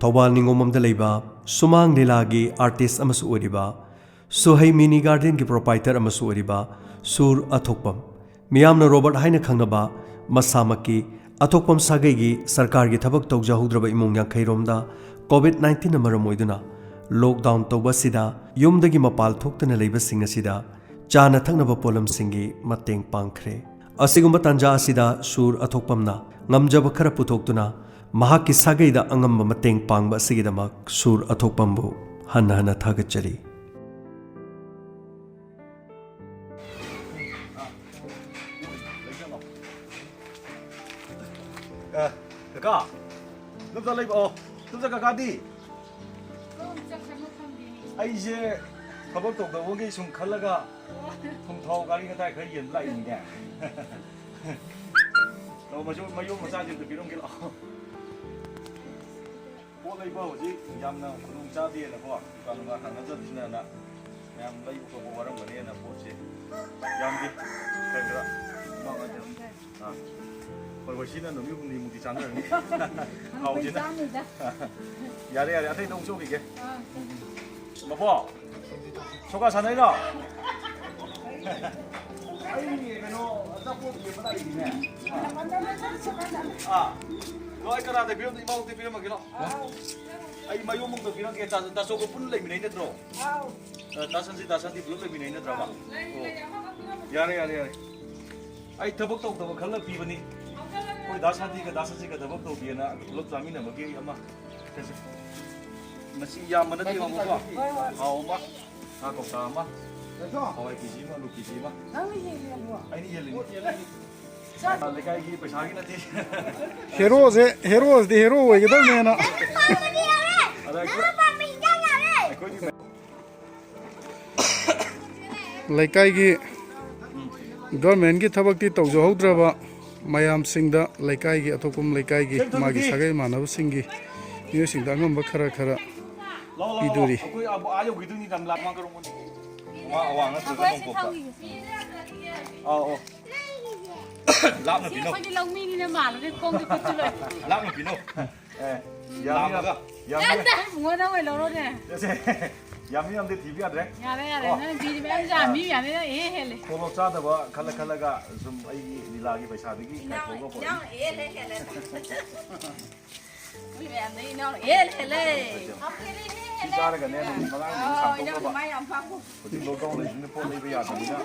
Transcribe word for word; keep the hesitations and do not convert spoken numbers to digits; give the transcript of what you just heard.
ꯊꯧꯕꯥꯜ ꯅꯤꯉꯣꯝꯕꯝꯗ ꯂꯩꯕ ꯁꯨꯃꯥꯡ ꯂꯤꯂꯥꯒꯤ ꯑꯥꯔꯇꯤꯁ ꯑꯃꯁꯨ ꯑꯣꯏꯔꯤꯕ, ꯁꯨꯍꯩ ꯃꯤꯅꯤ ꯒꯥꯔꯗꯦꯟꯒꯤ ꯄ꯭ꯔꯣꯄꯥꯏꯇꯔ ꯑꯃꯁꯨ ꯑꯣꯏꯔꯤꯕ ꯁꯨꯔ ꯑꯊꯣꯛꯄꯝ, ꯃꯤꯌꯥꯝꯅ ꯔꯣꯕꯔꯠ ꯍꯥꯏꯅ ꯈꯪꯅꯕ ꯃꯁꯥꯃꯛꯀꯤ ꯑꯊꯣꯛꯄꯝ ꯁꯥꯒꯩꯒꯤ ꯁꯔꯀꯥꯔꯒꯤ ꯊꯕꯛ ꯇꯧꯖꯍꯧꯗ꯭ꯔꯕ ꯏꯃꯨꯡ ꯌꯥꯡꯈꯩ ꯔꯣꯝꯗ ꯀꯣꯚꯤꯗ ꯅꯥꯏꯟꯇꯤꯟꯅ ꯃꯔꯝ ꯑꯣꯏꯗꯨꯅ ꯂꯣꯛꯗꯥꯎꯟ ꯇꯧꯕ ꯑꯁꯤꯗ ꯌꯨꯝꯗꯒꯤ ꯃꯄꯥꯜ ꯊꯣꯛꯇꯅ ꯂꯩꯕꯁꯤꯡ ꯑꯁꯤꯗ ꯆꯥꯅ ꯊꯛꯅꯕ ꯄꯣꯠꯂꯝꯁꯤꯡꯒꯤ ꯃꯇꯦꯡ ꯄꯥꯡꯈ꯭ꯔꯦ꯫ ꯑꯁꯤꯒꯨꯝꯕ ꯇꯥꯟꯖꯥ ꯑꯁꯤꯗ ꯁꯨꯔ ꯑꯊꯣꯛꯄꯝꯅ ꯉꯝꯖꯕ ꯈꯔ ꯄꯨꯊꯣꯛꯇꯨꯅ ꯃꯍꯥꯛꯀꯤ ꯁꯥꯒꯩꯗ ꯑꯉꯝꯕ ꯃꯇꯦꯡ ꯄꯥꯡꯕ ꯑꯁꯤꯒꯤꯗꯃꯛ ꯁꯨꯔ ꯑꯊꯣꯛꯄꯝꯕꯨ ꯍꯟꯅ ꯍꯟꯅ ꯊꯥꯒꯠꯆꯔꯤ꯫ ꯑ, ꯀꯀꯥ, ꯅꯣꯏ ꯀꯀꯥ ꯂꯩꯕ-, ꯑꯣ, ꯅꯣꯏ ꯀꯀꯥꯗꯤ? ꯑꯩꯁꯦ ꯊꯕꯛ ꯇꯧꯗꯕꯒꯤ ꯁꯨꯝ ꯈꯜꯂꯒ ꯊꯨꯝ ꯊꯥꯎ ꯒꯥꯔꯤ ꯉꯇꯥꯏ ꯈꯔ ꯌꯦꯟꯕ ꯂꯥꯛꯏꯅꯤꯅꯦ꯫ ꯑꯣ, ꯃꯆꯨ-, ꯃꯌꯨꯝ ꯃꯆꯥꯁꯤꯡꯗ ꯄꯤꯔꯝꯒꯦ ꯂꯥꯛꯑꯣ꯫ ꯄꯣꯠ ꯂꯩꯕ ꯍꯧꯖꯤꯛ ꯌꯥꯝꯅ ꯈꯨꯗꯣꯡ ꯆꯥꯗꯦꯅꯀꯣ, ꯗꯨꯀꯥꯟ ꯗꯨꯀꯥꯟ ꯍꯥꯡꯅꯗꯕꯁꯤꯅꯅ ꯃꯌꯥꯝ ꯂꯩꯕ ꯈꯣꯠꯄ ꯋꯥꯔꯝꯒꯅꯦꯅ ꯄꯣꯠꯁꯦ ꯌꯥꯝꯗꯦ, ꯈꯔ ꯈꯔ ꯃꯥꯡꯉꯗꯤ꯫ ꯑꯥ꯫ ꯍꯣꯏ, ꯍꯣꯏ, ꯁꯤꯅ ꯅꯨꯃꯤꯠ ꯍꯨꯝꯅꯤꯃꯨꯛꯇꯤ ꯆꯥꯟꯅꯔꯅꯤ꯫ ꯍꯥꯎꯁꯤꯅ꯫ ꯆꯥꯅꯤꯗ꯫ ꯌꯥꯔꯦ, ꯌꯥꯔꯦ, ꯑꯇꯩꯗ ꯑꯃꯨꯛ ꯆꯧꯈꯤꯒꯦ꯫ ꯑꯥ, ꯆꯧꯈꯤꯒꯦ꯫ ꯃꯄꯣ, ꯁꯣꯀꯥ ꯁꯥꯟꯅꯩꯔꯣ? ꯑꯩ ꯀꯩꯅꯣ, ꯑꯆꯥꯄꯣꯠ ꯌꯦꯡꯕ ꯂꯥꯛꯏꯅꯦ꯫ ꯑꯥ, ꯂꯣꯏ ꯀꯅꯥꯗ ꯄꯤꯔꯝꯗꯣ? ꯏꯃꯥꯕꯣꯛꯇ ꯄꯤꯔꯝꯃꯒꯦ ꯂꯥꯎ꯫ ꯑꯩ ꯃꯌꯨꯝꯃꯛꯇ ꯄꯤꯔꯝꯒꯦ꯫ ꯇꯥ-, ꯇꯥꯆꯧꯒ ꯄꯨꯟꯅ ꯂꯩꯃꯤꯟꯅꯩ ꯅꯠꯇ꯭ꯔꯣ? ꯑ, ꯇꯥ ꯁꯟꯖꯤ, ꯇꯥ ꯁꯟꯖꯤ ꯄꯨꯂꯞ ꯂꯩꯃꯤꯟꯅꯩ ꯅꯠꯇ꯭ꯔꯕ? ꯑꯣ꯫ ꯌꯥꯔꯦ, ꯌꯥꯔꯦ, ꯌꯥꯔꯦ꯫ ꯑꯩ ꯊꯕꯛ ꯇꯧꯗꯕ ꯈꯜꯂ ꯄꯤꯕꯅꯤ꯫ ꯑꯩꯈꯣꯏ ꯗꯥ ꯁꯥꯟꯇꯤꯒ ꯗꯥ ꯁꯟꯖꯤꯒ ꯊꯕꯛ ꯇꯧꯒꯦꯅ ꯄꯨꯂꯞ ꯆꯥꯃꯤꯟꯅꯕꯒꯤ ꯑꯃ꯫ ꯃꯁꯤ ꯌꯥꯝꯕ ꯅꯠꯇꯦ, ꯉꯥꯏꯈꯣꯀꯣ꯫ ꯍꯣꯏ, ꯍꯣꯏ꯫ ꯊꯥꯎ ꯑꯃ, ꯉꯥ ꯀꯧꯇꯥ ꯑꯃ, ꯍꯋꯥꯏ ꯀꯦ ꯖꯤ ꯑꯃ, ꯑꯂꯨ ꯀꯦ ꯖꯤ ꯑꯃ꯫ ꯅꯪꯅ ꯍꯦꯜꯂꯦ, ꯑꯕꯨꯡꯉꯣ꯫ ꯑꯩꯅ ꯍꯦꯜꯂꯤꯅꯤ꯫ ꯂꯩꯀꯥꯏꯒꯤ ꯄꯩꯁꯥꯒꯤ ꯅꯠꯇꯦ꯫ ꯍꯦꯔꯣꯁꯦ, ꯍꯦꯔꯣꯁꯤꯗꯤ ꯍꯦꯔꯣ ꯑꯣꯏꯒꯗꯕꯅꯦꯅ꯫ ꯑꯗ ꯑꯩꯈꯣꯏ-, ꯑꯩꯈꯣꯏꯒꯤ ꯂꯩꯀꯥꯏꯒꯤ ꯒꯚꯔꯟꯃꯦꯟꯒꯤ ꯊꯕꯛꯇꯤ ꯇꯧꯖꯍꯧꯗ꯭ꯔꯕ ꯃꯌꯥꯝꯁꯤꯡꯗ, ꯂꯩꯀꯥꯏꯒꯤ, ꯑꯊꯣꯛꯄꯝ ꯂꯩꯀꯥꯏꯒꯤ ꯃꯥꯒꯤ ꯁꯥꯒꯩ ꯏꯃꯥꯟꯅꯕꯁꯤꯡꯒꯤ ꯃꯤꯑꯣꯏꯁꯤꯡꯗ ꯑꯉꯝꯕ ꯈꯔ ꯈꯔ ꯂꯥꯎ, ꯂꯥꯎ, ꯂꯥꯎ꯫ ꯄꯤꯗꯣꯔꯤ꯫ ꯑꯩꯈꯣꯏ ꯑꯥ, ꯑꯥ ꯌꯧꯈꯤꯗꯣꯏꯅꯤ, ꯌꯥꯝ ꯂꯥꯞ-, ꯃꯥ ꯀꯔꯣꯝ-, ꯃꯥ ꯑꯋꯥꯡ ꯅꯠꯇ꯭ꯔꯒ ꯑꯩꯈꯣꯏ ꯑꯁꯤ ꯅꯣꯡꯄꯣꯛꯇ꯫ ꯊꯝꯈꯤꯒꯦ꯫ ꯑꯥꯎ, ꯑꯥꯎ꯫ ꯂꯥꯞꯅ ꯁꯤ ꯄꯤꯅꯧ꯫ ꯑꯩꯈꯣꯏꯗꯤ ꯂꯧꯃꯤꯅꯤꯅ ꯃꯥꯜꯂꯨꯔꯦ, ꯈꯣꯡꯗꯤ ꯈꯨꯠꯇꯤ ꯂꯣꯏ꯫ ꯂꯥꯞꯅ ꯄꯤꯅꯧ꯫ ꯑꯦ, ꯌꯥꯝꯃꯤ ꯌꯥꯝ, ꯂꯥꯝꯃꯒ꯫ ꯌꯥꯝꯃꯤ ꯌꯥꯝ, ꯅꯪ ꯏꯕꯨꯡꯉꯣ ꯅꯪ ꯑꯣꯏꯅ ꯂꯧꯔꯣꯅꯦ꯫ ꯌꯥꯝꯃꯤ ꯌꯥꯝꯗꯤ ꯊꯤꯕ ꯌꯥꯗ꯭ꯔꯦ꯫ ꯌꯥꯔꯦ, ꯌꯥꯔꯦ, ꯀꯣ? ꯅꯪ ꯊꯤꯔꯤꯕ ꯃꯌꯥꯝꯁꯦ ꯌꯥꯝꯃꯤ ꯌꯥꯝꯃꯤ ꯅꯪ ꯏꯍꯦ ꯍꯦꯜꯂꯦ꯫ ꯇꯣꯂꯣꯞ ꯆꯥꯗꯕ ꯈꯜꯂ ꯈꯜꯂꯒ ꯁꯨꯝ ꯑꯩꯒꯤ ꯂꯤꯂꯥꯒꯤ ꯄꯩꯁꯥꯗꯒꯤ ꯏꯅꯥꯎ, ꯀꯥꯏꯊꯣꯛꯑꯒ ꯄꯣꯔꯛꯏ꯫ ꯏꯅꯥꯎꯅ ꯏꯍꯦꯜ ꯍꯦꯜꯂꯦ꯫ ꯃꯤ ꯃꯌꯥꯝꯗꯒꯤ ꯏꯅꯥꯎꯅ ꯏꯍꯦꯜ ꯍꯦꯜꯂꯦ꯫ ꯁꯤ ꯆꯥꯔꯒꯅꯦ ꯅꯨꯃꯤꯠ ꯃꯉꯥꯅꯤ ꯑꯥꯎ, ꯁꯥꯡꯗꯣꯛꯅꯕ꯫ ꯏꯅꯥꯎ ꯃꯥ ꯌꯥꯝ ꯄꯥꯝꯃꯦ꯫ ꯍꯧꯖꯤꯛ ꯂꯣꯛꯗꯥꯎꯟ ꯂꯩꯕꯅꯤꯅ ꯄꯣꯠ ꯂꯩꯕ ꯌꯥꯗꯕꯅꯤꯅ꯫